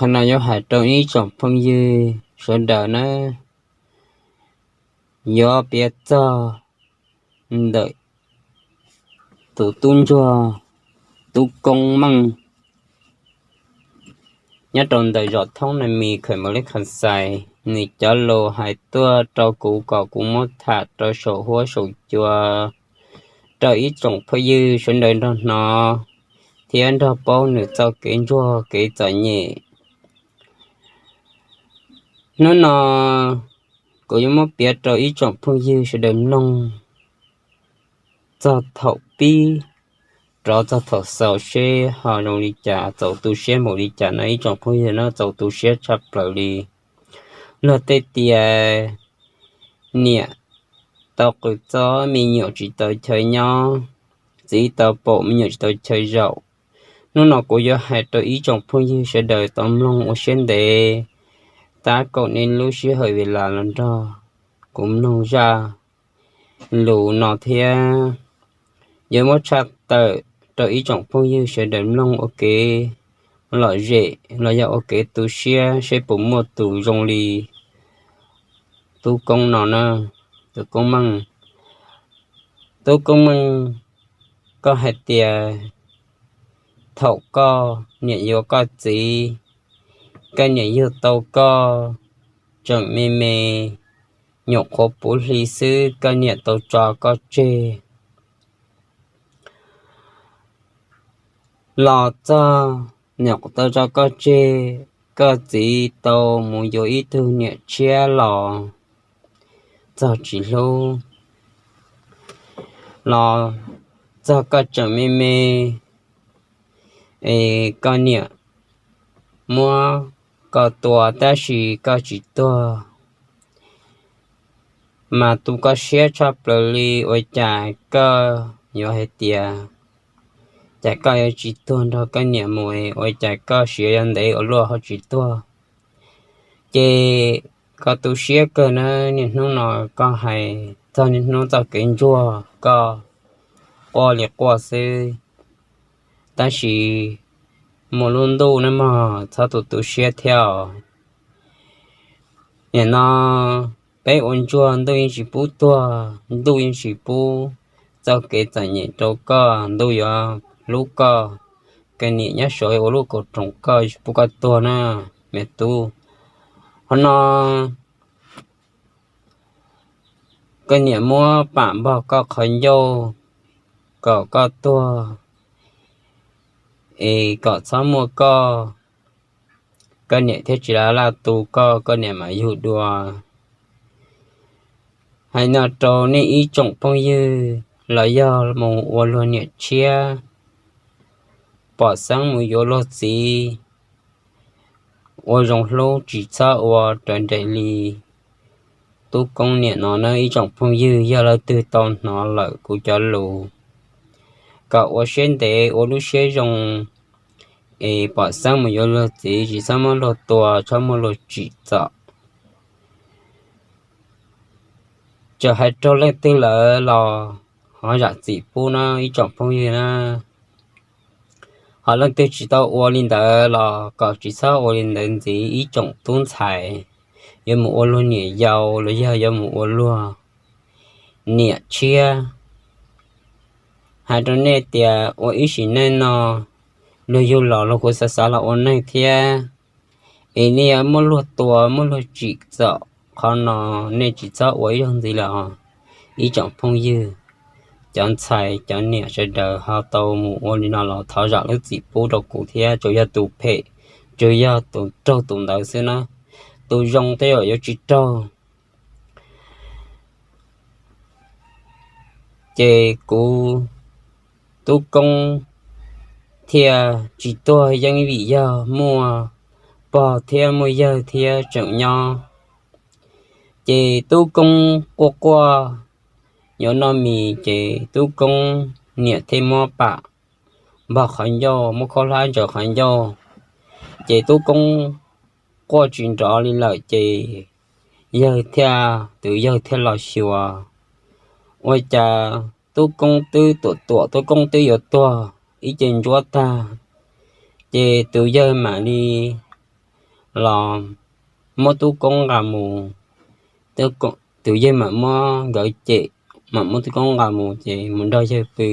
Qhov no yuav hais rau ib tsoom phooj ywg sawv daws na, yuav piav txog ntawm tus tub ntsuag Tub Koob Meej nyob rau ntawm zos Thoob Nais Mis, khawm Mos Lib Khas Xais, nws cov lus hais tuaj rau kuv kom kuv muab tham rau saum huab saum cua rau ib tsoom phooj ywg sawv daws nrog hnov thiab nrog paub nws txoj kev ntsuag kev txom nyem. Hnub no kuv yuav muab piav rau ib tsoom phooj ywg sawv daws mloog txog thaum pib rov txog thaum xaus seb ho zoo li cas, txaus tu siab npaum li cas no ib tsoom phooj ywg, no txaus tu siab tshaj plaws li. Luag tej tias niam tau qws txob me nyuam tsis tau chaw nyob, txiv tau pom me nyuam tsis tau chaw zaum. Hnub no kuv yuav hais rau ib tsoom phooj ywg sawv daws tau mloog ua siab ntev, tab kaum nej lub sij hawm vis las los nrog kuv mloog zaj lus no thiab. Yuav muab tshaj tawm rau ib tsoom phooj ywg sawv daws mloog ua kev lom zem los yog ua kev tu siab seb puas muaj tus zoo li Tub Koob no na, Tub Koob Meej. Tub Koob Meej, koj hais tias thaum koj niam yuav koj txiv, koj niam yug tau koj tseem me me, nyuam qhuav puv hli xwb koj niam tau tso koj tseg. Los txog niam tau tso koj tseg, koj txiv tau mus yuav ib tug niam tshiab los txog tsis hlub. Los txog koj tseem me me es koj niam muab koj tua tab sis koj tsis tuag, mas tu koj siab tshaj plaws li. Ua cas koj yuav hais tias, cas koj yuav tsis tuag nrog koj niam mus, ua cas koj siav yuav ntev ua luaj ho tsis tuag? Ces koj tu siab kawg na. Niaj hnub no koj hais txog niaj hnub txoj kev ntsuag koj quaj li quaj xwb, tab sis muaj lub ntuj na mog, txhob tu tu siab thiab os. Nim no peb ua ntsuag ntuj yeej tsis pub tuag, ntuj yeej tsis pub txoj kev txom nyem rau koj, ntuj yuav hlub koj. Koj niam nyob saud ua lub kaum roos koj, tsis pub koj tuag na me tub. Qhov no koj niam muab pam npog koj qhov ncauj kom koj tuag, es kom txhob muaj koj, koj niam thiaj tsis laj laj tu koj, koj niam mam yug dua. Hais no rau nej ib tsoom phooj ywg los yog mus ua luag niam tshiab, pom xeeb mus yuav luag txiv, ua zoo hlub tsis txhob ua raws nraim li Tub Koob niam no na ib tsoom phooj ywg. Yog leej twg tau hnov lawm kuv cov lus, kom ua siab ntev ua lub siab zoo, es pom xeeb mus yuav luag txiv tsis txhob muab luag tua, txhob muab luag tsim txom. Txawm hais raug leej twg lawm los ho zam txim pub na ib tsoom phooj ywg na. Ho leej twg tsis tau ua li ntawd los kom tsis txhob ua li ntawd ntxiv ib tsoom tub ntxhais yuav mus ua luag niam yau los yog yuav mus ua luag niam tshiab. Hais rau nej tias ua ib sim neej no, luag yug los luag kuj xav xav los ua neeg thiab, es nej yuav muab luag tua muab luag tsim txom, qhov no nej tsis txhob ua ib zaug ntxiv lawm os ib tsoom phooj ywg. Cov ntxhais cov niam sawv daws ho tau mus ua li no los thov zam lub txim pub rau kuv thiab. Tsuas yog tus phem, tsuas yog tus raug tus ntawd xwb na, tus zoo tej zaum yuav tsis raug. Ces kuv Tub Koob thiaj tsis tuag yeej vim yog muaj pog thiab muaj yawg thiab tseem nyob. Ces Tub Koob quaj quaj yuav noj mis ces Tub Koob niam thiaj muab pam npog qhov ncauj, muab khaub hlab ntsaws qhov ncauj. Ces Tub Koob quaj tsis nrov li lawm ces yawg thiaj, tus yawg thiaj los xyuas, ua cas Tub Koob twb tuam tuam, Tub Koob twb yuav tuag ib ce ntsuab tag. Ces tus yawg mam li los muab tub koob nqa mus. Tus yawg mam muab nkawd cem, mam muab tub koob nqa mus ces mus nrog yawg pw.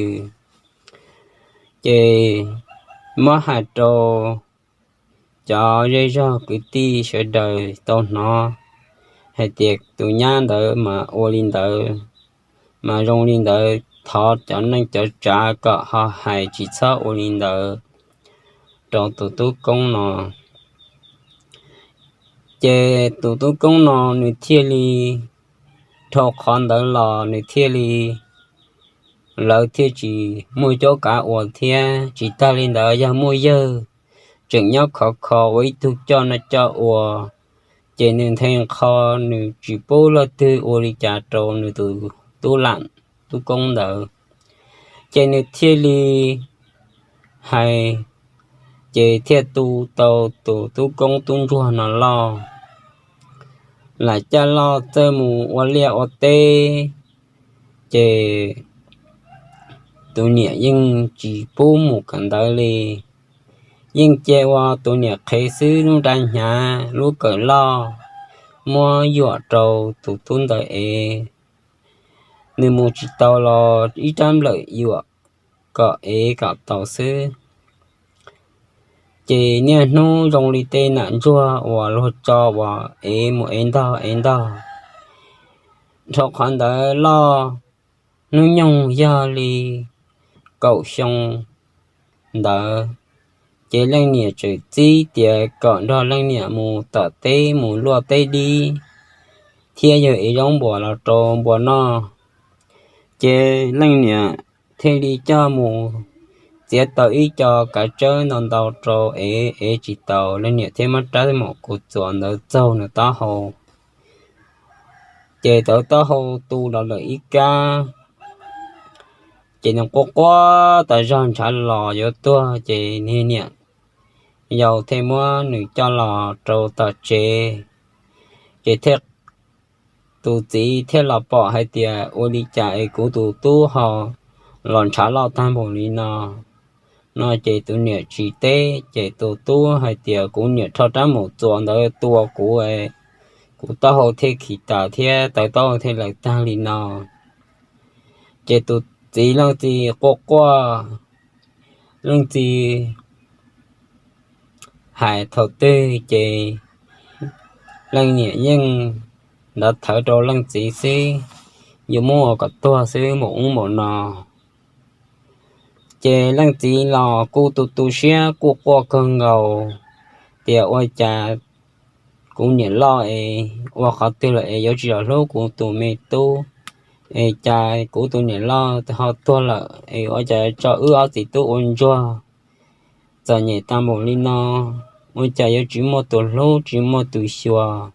Ces muab hais rau cov zej zog kwv tij sawv daws tau hnov hais tias tus nyab ntawd mas ua li ntawd, mas zoo li ntawd, thov cov neej cov tsav kom ho hais tsis txhob ua li ntawd rau tus tub koob no. Ces tus tub koob no nws thiaj li, dhau qhov ntawd los nws thiaj li, lawv thiaj tsis muaj cuab kav ua thiab. Tsis tag li ntawd, yog muaj yawg tseem nyob khov kho ua ib tug coj noj coj ua, ces nws nthe nqho, nws tsis pub leej twg ua li cas rau nws tus tub lam, tub koob ntawd. Ces nws thiaj li hais, ces thiaj tu tau tus tub koob tub ntsuag no loj. Lam caj loj txawj mus ua liaj ua teb, ces tus niam yeej tsis pub mus kawm ntawv li. Yeej cia ua tus niam qhev xwb, lub nra hnyav lub kawm loj muab yuam rau tus tub ntawd ev. Nws mus tsis tau los ib rab nplawm yuam kom ev kom tau xwb. Ces niaj hnub zoo li tej nam ntsuag uas luag tso uas ev mus ev ntog ev ntog. Dhau qhov ntawd los hnub nyoog yog li kaum xyoo ntawd, ces leej niam txawm txib tias kom nrog leej niam mus tom teb mus luaj teb dib thiab yog ev zaub npuas los rau npua noj. Ces leej niam thiaj li coj mus txiav tau ib co kav tsawb ntau ntau rau ev, ev tsis tau, leej niam thiaj muab rab maum kuv txuas ntawd txaug nws taub hau. Ces tau taub hau tu los lawm ib kab, ces nws quaj quaj tas zog ntshav los yuav tuag, ces niag niam yau thiaj muab nws coj los rau tom tsev. Ces thiaj, tus txiv thiaj los pom hais tias ua li cas es kuv tus tub ho los ntshav loj tag npaum li no. No ces tus niam tsis teb, ces tus tub hais tias kuv niam rho rab maum txuas ntawd tua kuv, kuv taub hau thiaj khi tas thiab tawv taub hau thiaj lawm tag li no. Ces tus txiv leej txiv quaj quaj, leej txiv hais thaum twg ces leej niam yeej nrov thawv rau leej txiv xwb, yuav muab ua kom tuag xwb npaum ub npaum no. Ces leej txiv los kuj tu tu siab kuj quaj kawg nkaus tias ua cas kuv niam loj es ua qhov twg lawm es yuav tsis los hlub kuv tus me tub, es cas kuv tus niam loj ho tuag lawm es ua cas tso wb ob txiv tub ua ntsuag txom nyem tag npaum li no, ua cas yuav tsis muaj tus hlub tsis muaj tus xyuas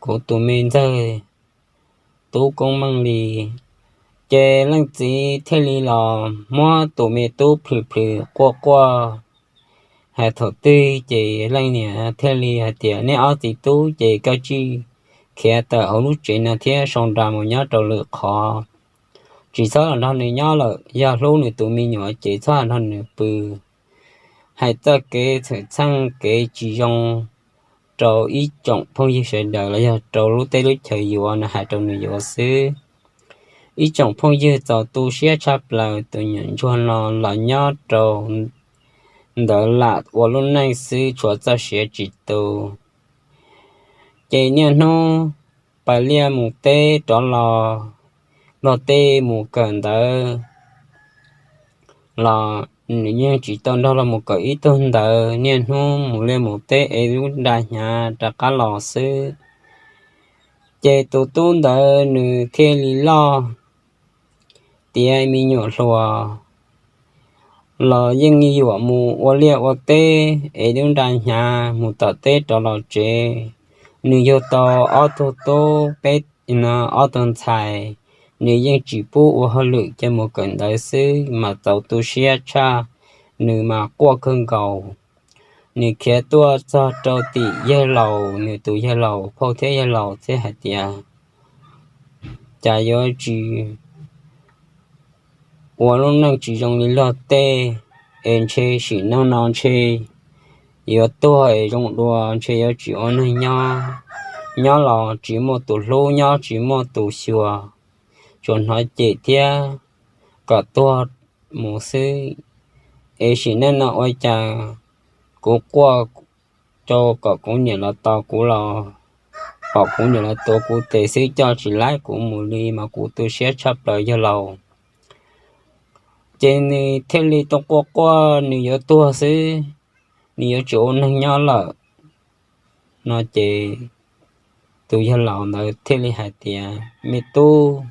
kuv tus me ntxawg tub Koob Meej li. Ces leej txiv thiaj li los muab tus me tub plhws plhws quaj quaj hais thaum twg ces leej niam thiaj li hais tias nej ob txiv tub ces koj tsij khiav tawm hauv lub tsev no thiab sau nra mus nyob rau lwm qhov, tsis txhob los nrog nws nyob lawm, yog hlub nws tus me nyuam ces txhob los nrog nws pw. Hais txoj kev txhawj txheej kev tsis zoo rau ib tsoom phooj ywg sawv daws los yog rau lub teb lub chaws yuav, nws hais rau nws yuav xwb. Ib tsoom phooj ywg txaus tu siab tshaj plaws, tus nyuam ntsuag no los nyob rau ntawd lam ua lub neej xwb tshuav txoj sia tsis tu. Ces niaj hnub pais liaj mus teb rov los, luag tej mus kawm ntawv los nws yeej tsis tau nrog luag mus kawm ib tug ntawv, niaj hnub mus liaj mus teb es lub nra hnyav rov qab los xwb. Ces tus tub ntawd nws thiaj li loj tiav me nyuam hluas los yeej yuam mus ua liaj ua teb es lub nra hnyav mus tom teb rov los tsev. Nws yug tau ob tug tub peb, ob tug ntxhais, nws yeej tsis pub ua hauj lwm, cia mus kawm ntawv xwb mas txaus tu siab tshaj, nws mas quaj kawg nkaus. Nws khiav tuaj txog rau tim yawg laus, nws tus yawg laus phauj thiab yawg laus thiaj hais tias cas yuav tsis ua lub neej tsis zoo li luag tej, es ntshe sim neej no ntshe yuav tuag es zoo dua ntshe yuav tsis ua neeg nyob, nyob los tsis muaj tus hlub, nyob tsis muaj tus xyuas, tsuas hnov cem thiab kom tuag mus xwb. Es sim neej no ua cas kuv quaj rau kom kuv niam los tos kuv los, kom kuv niam los tuav kuv tes xwb, coj tsis laib kuv mus li mas kuv tu siab tshaj plaws yawg laus. Ces nws thiaj li tau quaj quaj nws yuav tuag xwb, nws yuav tsis ua neeg nyob lawm no ces tus yawg laus ntawd thiaj li hais tias, Me tub,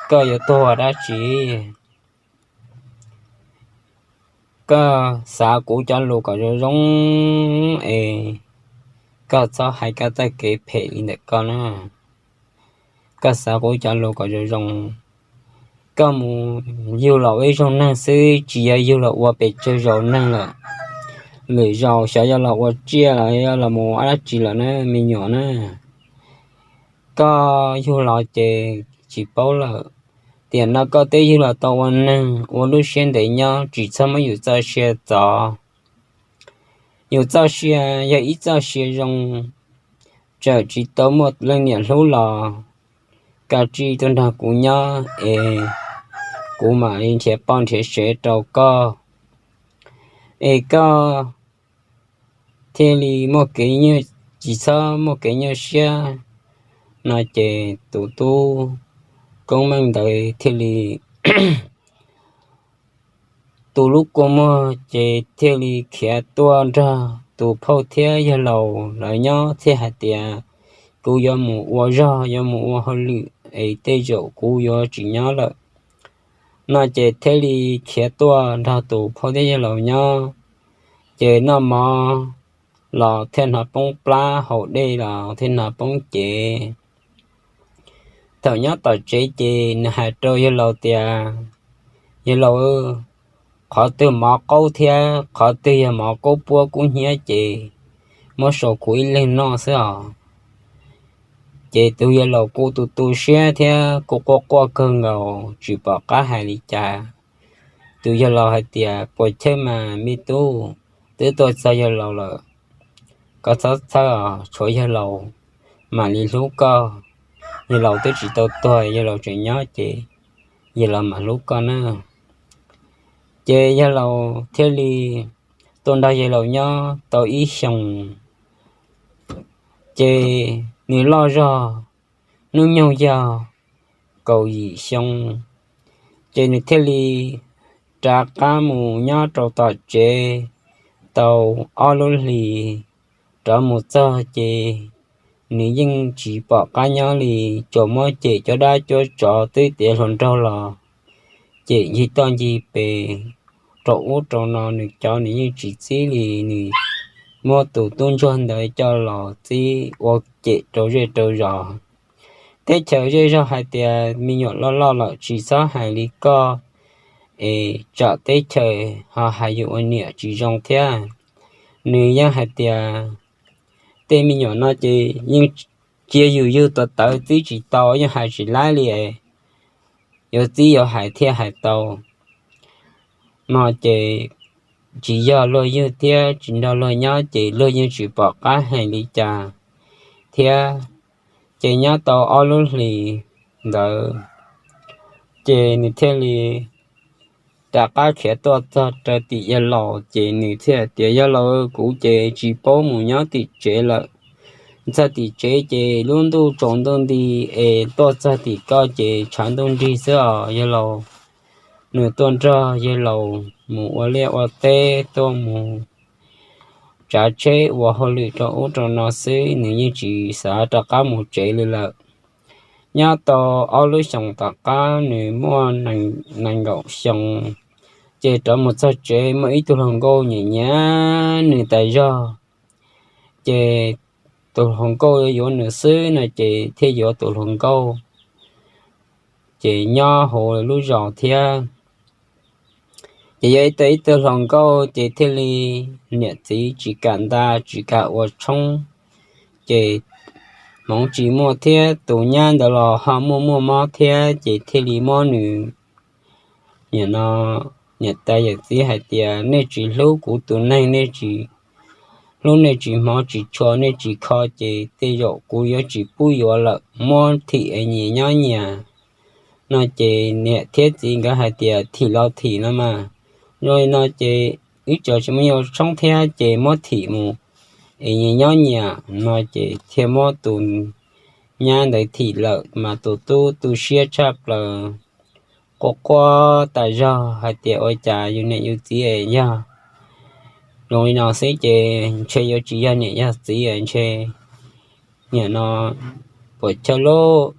koj yuav tuag ua dab tsi? Koj xav kuv cov lus kom zoo zoo es koj txhob hais koj txoj kev phem li ntawm koj na. Koj xav kuv cov lus kom zoo zoo, koj mus yug los ua ib zaug neeg xwb, tsis yog yug los ua pes tsawg zaus neeg lawm. Lwm zaus xyov yog los ua tsiaj los yog los mus ua dab tsi lawm na me nyuam na. Koj yug los ces tsis paub lawm. Tiam no koj twb yug los tau ua neeg, ua lub siab ntev nyob, tsis txhob muab yus txoj sia txov. Yus txoj sia yog ib txoj sia zoo, txawm tsis tau muaj leej niam hlub los koj cia li tuaj nrog kuv nyob es kuv mam li nrhiav poj nrhiav sev rau koj. Es koj thiaj li muaj kev nyuaj, tsis txhob muaj kev nyuaj siab no ces tus tub Koob Meej ntawd thiaj li tu lub kua muag ces thiaj li khiav tuaj nrog tus phauj thiab yawg laus lawv nyob thiab hais tias, Kuv yuav mus ua zog, yuav mus ua hauj lwm es tej zaum kuv yuav tsis nyob lawm no ces thiaj li khiav tuaj nrog tus phauj thiab yawg laus nyob. Ces noj mov los thiaj hnov poob plab, haus dej los thiaj hnov poob cev. Thaum nyob tom tsev ces nws hais rau yawg laus tias, Yawg laus, qhov twg mov qaub thiab qhov twg yog mov kub puab kub hnyiab ces muab sau kuv ib leeg noj xwb os. Ces tus yawg laus kuj tu tu siab thiab kuj quaj quaj kawg nkaus tsis pom qab hais li cas. Tus yawg laus hais tias, Puas chawj mas me tub, twb tuaj txog yawg laus lawm, koj txhob txhawj os, tshuav yawg laus mam li hlub koj. Yawg laus twb tsis tau tuag, yawg laus tseem nyob ces yawg laus mam hlub koj na. Ces yawg laus thiaj li tuaj nrog yawg laus nyob tau ib xyoos. Ces nws loj zog, hnub nyoog yog kaum yim xyoo, ces nws thiaj li rov qab mus nyob rau tom tsev tau ob lub hlis. Rov mus txog ces nws yeej tsis pom qab nyob li, tsuas muab cem cuab dab cuab tsov twb tiav hluas nraug los cem ncig toj ncig pes rau ub rau no, nws cov nws yeej tsis txib li. Nws muab tus tub ntsuag ntawd coj los txib ua cem rau zej rau zos. Teb chaws zej zog hais tias me nyuam loj loj lawm tsis txhob hais li koj, es tsam teb chaws ho hais yus ua niam tsis zoo thiab. Nws yeej hais tias tej me nyuam no ces yeej cia yus yug tau tawv txib tsis tau, yeej hais tsis laib li es yuav txib yuav hais thiaj hais tau no ces tsis yog luag yug thiab tsis nrog luag nyob ces luag yeej tsis pom qab hais li cas thiab. Ces nyob tau ob lub hlis ntawd ces nws thiaj li rov qab khiav tuaj txog rau tim yawg laus ces nws thiaj tias, Yawg laus, kuv ces tsis paub mus nyob tim tsev lawm. Txog tim tsev ces lub ntuj tsaus ntuj nti, es tuaj txog tim koj ces tshav ntuj nrig xwb os yawg laus. Nws tuaj nrog yawg laus mus ua liaj ua teb, tuaj mus tsav tsheb ua hauj lwm rau ub rau no xwb, nws yeej tsis xav rov qab mus tsev li lawm. Nyob tau ob lub xyoos tom qab nws muaj nees nkaum xyoo, ces rov mus txog tsev muaj ib tug hluas nkauj nyiam nyiam nws tas zog. Ces tus hluas nkauj yuav yuav nws xwb no ces thiaj yuav tus hluas nkauj, ces nyob hauv lub zos thiab. Ces yog ib tug ib tug hluas nkauj ces thiaj li niam txiv tsis kam nta tsis kam ua tshoob, ces hmoov tsis muaj thiab tus nyab ntawd los ho muaj muaj mob thiab ces thiaj li muab nws, nim no niam tais yawm txiv hais tias, Nej tsis hlub kuv tus neeg, nej tsis hnub nej tsis hmov tsis tshua nej tsis kho ces tej zaum kuv yuav tsis pub yuav lawm, muab thim es nyias nyob nyias. No ces niam thiab txiv nkawd hais tias thim los thim no mas, zoo li no ces wb tseem tsis muaj nyiaj ua tshoob thiab ces muab thim mus es nyias nyob nyias. No ces thiaj muab tus nyab ntawd thim lawm mas tus tub tu siab tshaj plaws, quaj quaj tas zog hais tias ua cas yus niam yus txiv es yog zoo li no xwb ces ntshe yuav tsis yog niam yog txiv ntshe, nim no puas chawj lub,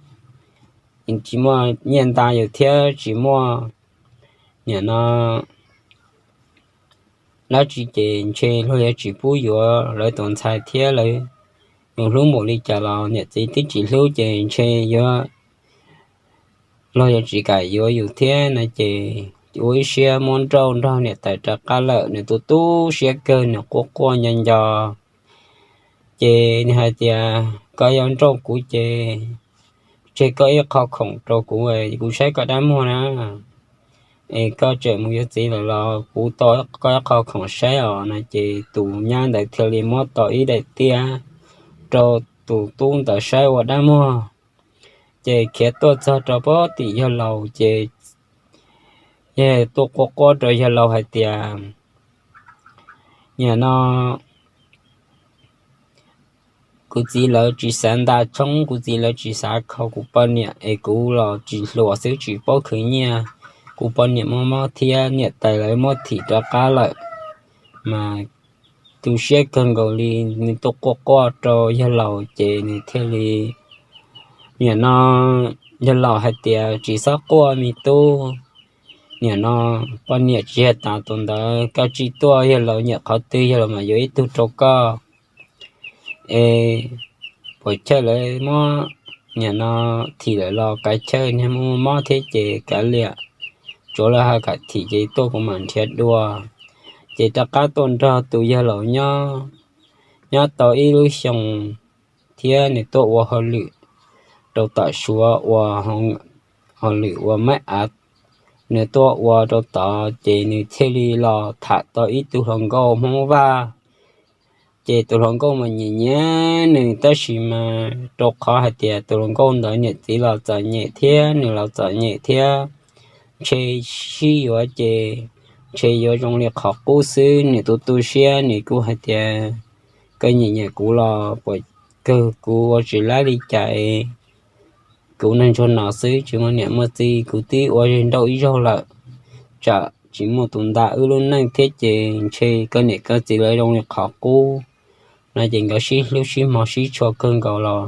tsis muaj nyiaj nta yus thiab tsis muaj nim no dab tsi ces ntshe luag yuav tsis pub yuav lawv tus ntxhais thiab lawv, yus hlub npaum li cas los niam txiv twb tsis hlub ces ntshe yuav, luag yuav tsis kam yuav yus thiab no ces ua ib siab muab nrauj nrog niam tais rov qab lawm. Nws tu tu siab kawg, nws quaj quaj nco nco ces nws hais tias koj yuav nrauj kuv ces tseg koj ib qho khoom rau kuv, kuv saib koj dab muag na, es koj tseem mus yuav txiv lawm los kuv tau koj ib qho khoom saib os. No ces tus nyab ntawd thiaj li muab tau ib daim tiab rau tus tub ntawd saib ua dab muag ces khiav tuaj txog rau pem tim yawg laus ces yawg tuaj quaj quaj rau yawg laus hais tias nim no kuv txiv lawv tsis xav nta tshoob, kuv txiv lawv tsis xav kho kuv poj niam es kuv los tsis hluas xwb tsis paub khwv nyiaj. Kuv poj niam muaj mob thiab niam tais lawv muab thim rov qab lawm mas tu siab kawg nkaus li. Nws tuaj quaj quaj rau yawg laus ces nws thiaj li, nim no yawg laus hais tias tsis txhob quaj me tub, nim no poj niam tsis yog tas tus ntawd, koj tsis tuaj yawg laus nyiam qhov twg yawg laus mam yuav ib tug rau koj. Es puas chawj lawv muab nim no thim lawm los kav chawj, niag muaj mob thiab ces kav liam, tsuav lawv ho kam thim ces tuaj kuv mam nrhiav dua. Ces rov qab tuaj nrog tus yawg laus nyob, nyob tau ib lub xyoo thiab nws tuaj ua hauj lwm rau tom Suav ua hauj lwm ua maib av. Nws tuaj ua rau tod ces nws thiaj li los tham tau ib tug hluas nkauj Hmoob Vaj. Ces tus hluas nkauj mas nyiam nyiam nws tab sis mas rau qhov hais tias tus hluas nkauj ntawd niam txiv los txom nyem thiab nws los txom nyem thiab, ntshe sib yuav ces ntshe yuav zoo li qhov qub xwb. Nws tu tu siab nws kuj hais tias koj nyiam nyiam kuv los puas kawg, kuv ua tsis laib li cas es kuv neeg ntsuag no xwb tsis muaj niam muaj txiv, kuv twb ua nrauj ib zaug lawm, tsam tsis muaj tus nta wb lub neej thiab ces ntshe koj niam koj txiv lawv zoo li qhov qub. No ces nkawd sib hlub sib hmov sib tshua kawg nkaus los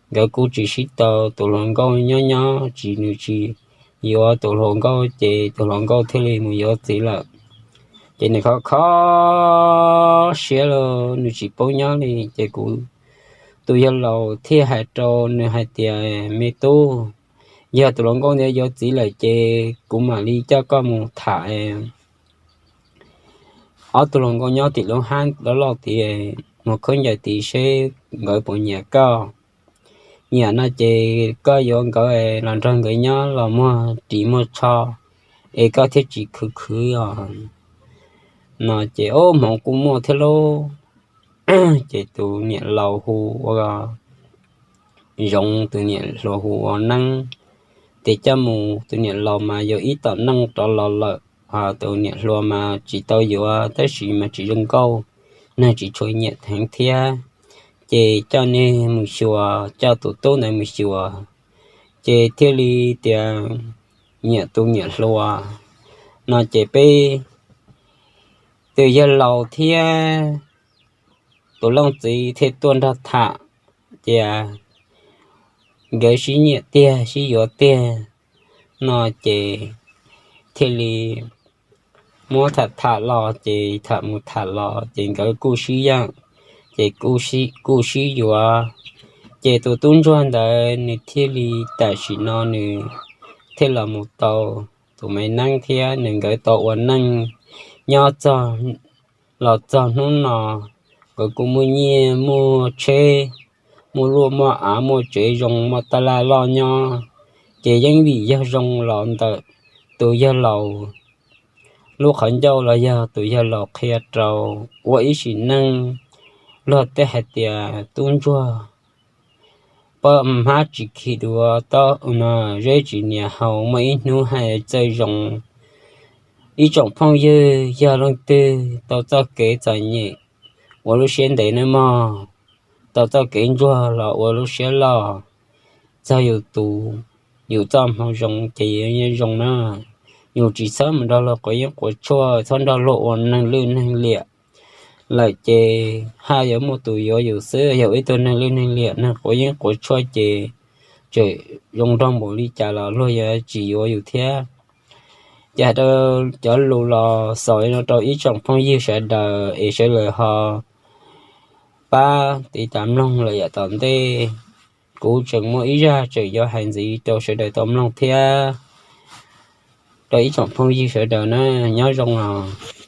nkawd kuj tsis sib tau. Tus hluas nkauj nyob nyob tsis, nws tsis yuav tus hluas nkauj ces tus hluas nkauj thiaj li mus yuav txiv lawm. Ces nws kho kho siab los nws tsis paub nyob li ces kuv, tus yawg laus thiaj hais rau nws hais tias me tub, yog tus hluas nkauj ntawd yuav txiv lawm ces kuv mam li coj koj mus tham ob tug hluas nkauj nyob tim lub hab loj loj tid, mus khaub ncaws tid seb nkawd puas nyiam koj. Nyiam no ces koj yuav nkawd los nrog nkawd nyob los muag ris muag tsho es koj thiaj tsis khwv khwv os. No ces ub hmoov kuj muaj thiab lauj. Ces tus niam laus hu ua Zoov, tus niam hluas hu ua Neeb. Ces coj mus, tus niam laus mas yuav ib tom neej rov los lawm, tus niam hluas mas tsis tau yuav tab sis mas tsis zoo nkauj, neeg tsis tshua nyiam heev thiab. Ces coj nws mus xyuas, coj tus tub ntawd mus xyuas, ces thiaj li tias nyiam tus niam hluas. No ces peb tus yawg laus thiab tus leej txiv thiaj tuaj nrog tham, tias nkawd sib nyiam tiag sib yuav tiag. No ces thiaj li muab tham tham los ces tham mus tham los ces nkawd kuj sib yeem, ces kuj sib yuav. Ces tus tub ntsuag ntawd nws thiaj li tam sim no nws thiaj los mus tau tus me neeb thiab nws nkawd tau ua neej nyob txog los txog hnub no. Nkawd kuj muaj nyiaj muaj tsheb, muaj luaj muaj av, muaj tsev zoo, muaj taj laj loj nyob. Ces yeej vim yog zoo los ntawm tus yawg laus lub qhov ncauj los yog tus yawg laus qhia rau, ua ib sim neej Luag tej hais tias tub ntsuag poj hmab tsis khi duav, tob no zeb tsis nias haus, muaj ib hnub haj txawj zoo. Ib tsoom phooj ywg, yog leej twg tau txoj kev txom nyem ua lub siab ntev nawb mog, tau txoj kev ntsuag los ua lub siab loj, txog yus tus, yus txoj hmoo zoo ces yuav zoo na. Yus tsis txhob mus nrog luag quav yeeb quav tshuaj, txhob nrog luag ua neeg lwj neeg liam lawm ces haj yuav muaj tus yuav yus xwb. Yog ib tug neeg lwj neeg liam, neeg quav yeeb quav tshuaj ces tseem zoo nraug npaum li cas los luag yuav tsis yuav yus thiab. Ces hais rau cov lus los xaus li no rau ib tsoom phooj ywg sawv daws es sawv daws ho pab tiv tas mloog lawm yav tom ntej. Kuv tseem muaj ib zaj tseem yuav hais ntxiv rau sawv daws tau mloog thiab. Rau ib tsoom phooj ywg sawv daws na, nyob zoo os.